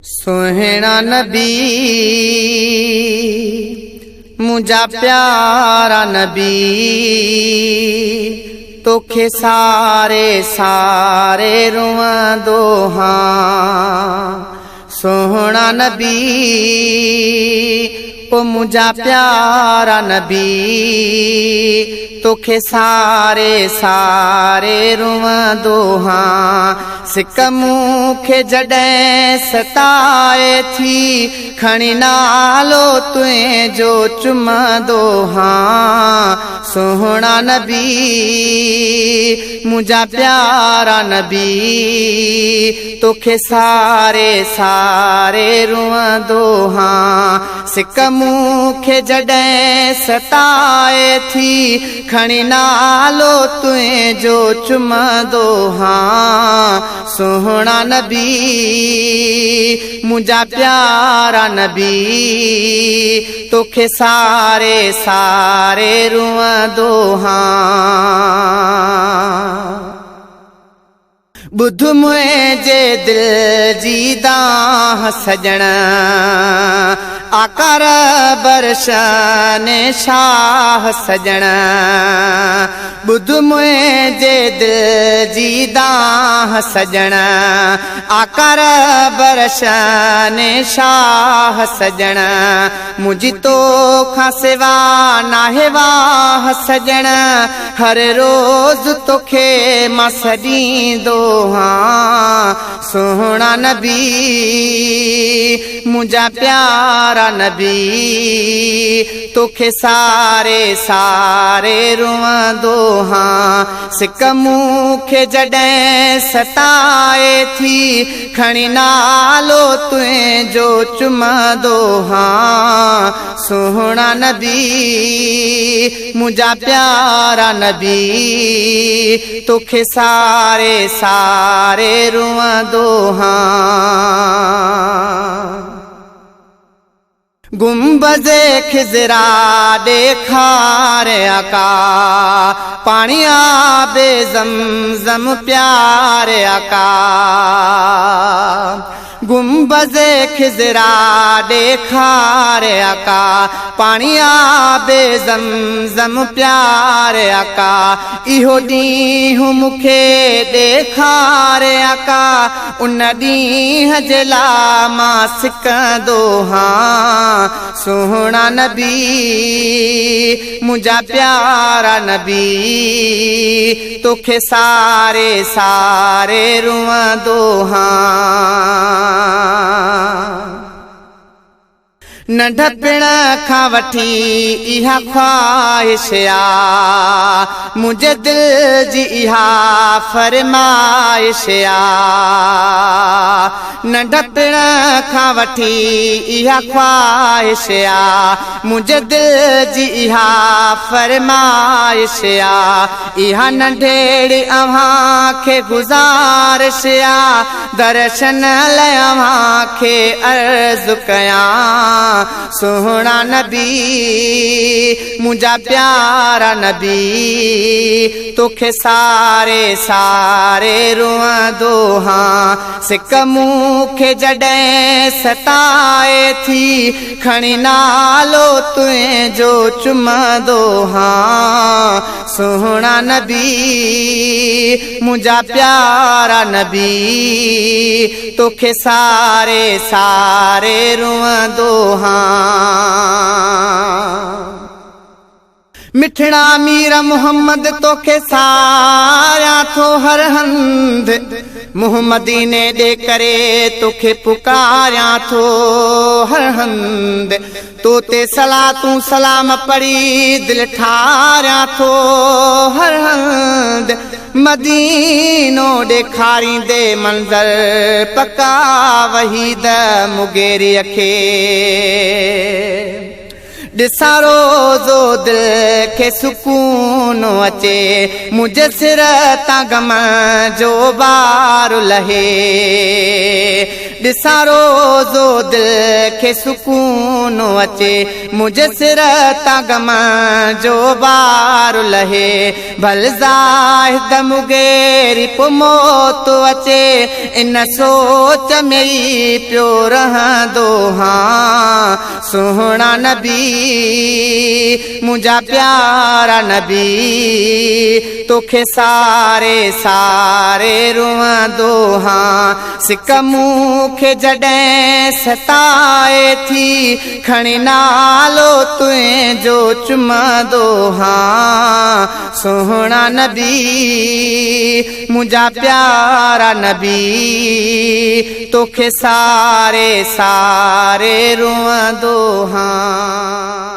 سهڻا نبي منهنجا پيارا نبي توکي ساري ساري روئندو هان سهڻا نبي او منهنجا پيارا نبي توکي ساري ساري روئندو هان سڪ مون کي جڏهن ستائي ٿي، کڻي نالو تنهنجو چمندو هان. سهڻا نبي منهنجا پيارا نبي، توکي ساري ساري روئندو هان. سڪ مون کي جڏهن ستائي ٿي، کڻي نالو تنهنجو چمندو هان. سهڻا نبي منهنجا پيارا نبي، توکي ساري ساري روئندو هان. ٻڌ منهنجي دل جي دانهن سڄڻ، آقا رهبر شان شاهه سڄڻ. ٻڌ منهنجي دل جي دانهن سڄڻ، آقا رهبر شان شاهه سڄڻ. منهنجي تو کان سوا ناهي واهه سڄڻ، هر روز توکي مان سڏيندو هان. سهڻا نبي منهنجا پيارا نبي، توکي ساري ساري روئندو هان. سڪ مون کي جڏهن ستائي ٿي، کڻي نالو تنهنجو چمندو هان. سهڻا نبي منهنجا پيارا نبي، توکي ساري ساري روئندو هان. گنبذ خضرا ڏيکار آقا، پاڻي آب زمزم پيار آقا. گنبذ خضرا ڏيکار آقا، پاڻي آب زمزم پيار آقا. اهو ڏينهن مون کي ڏيکار آقا، ان ڏينهن جي لا مان سڪندو هان. سهڻا نبي منهنجا پيارا نبي، توکي ساري ساري روئندو هان. ننڍپڻ کان وٺي اها خواهش آ، منهنجي دل جي اها فرمائش آ. ننڍپڻ کان وٺي اها خواهش آ، منهنجي دل جي اها فرمائش آ. اها ننڍيڙي اوهان کي گذارش آ، درشن لئه اوهان کي عرض ڪيان. سهڻا نبي منهنجا پيارا نبي، توکي ساري ساري روئندو هان. سڪ مون کي جڏهن ستائي ٿي، کڻي نالو تنهنجو چمندو هان. سهڻا نبي منهنجا پيارا نبي، توکي ساري ساري روئندو هان. مٺڙا مير محمد توکي ساريان ٿو هر هنڌ، منهن مديني ڏي ڪري توکي پڪاريان ٿو هر هنڌ. تو تي صلاتون سلام پڙهي دل ٺاريان ٿو هر هنڌ. مدينو ڏيکاريندي منظر پڪا وحيد مغيريء کي. ڏسان روزو دل کي سڪون اچي، منهنجي سر تان غم جو بار لهي. ڏسان روزو دل کي سڪون اچي، منهنجي سر تان غم جو بار لهي. ڀل زاهد مغيري پوءِ موت اچي، ان سوچ ۾ ئي پيو رهندو هان. سهڻا نبي، منهنجا پيارا نبي، توکي ساري ساري روئندو هان. سڪ مون کي جڏهن ستائي ٿي، کڻي نالو تنهنجو چمندو هان. سهڻا نبي، منهنجا پيارا نبي، توکي ساري ساري روئندو هان.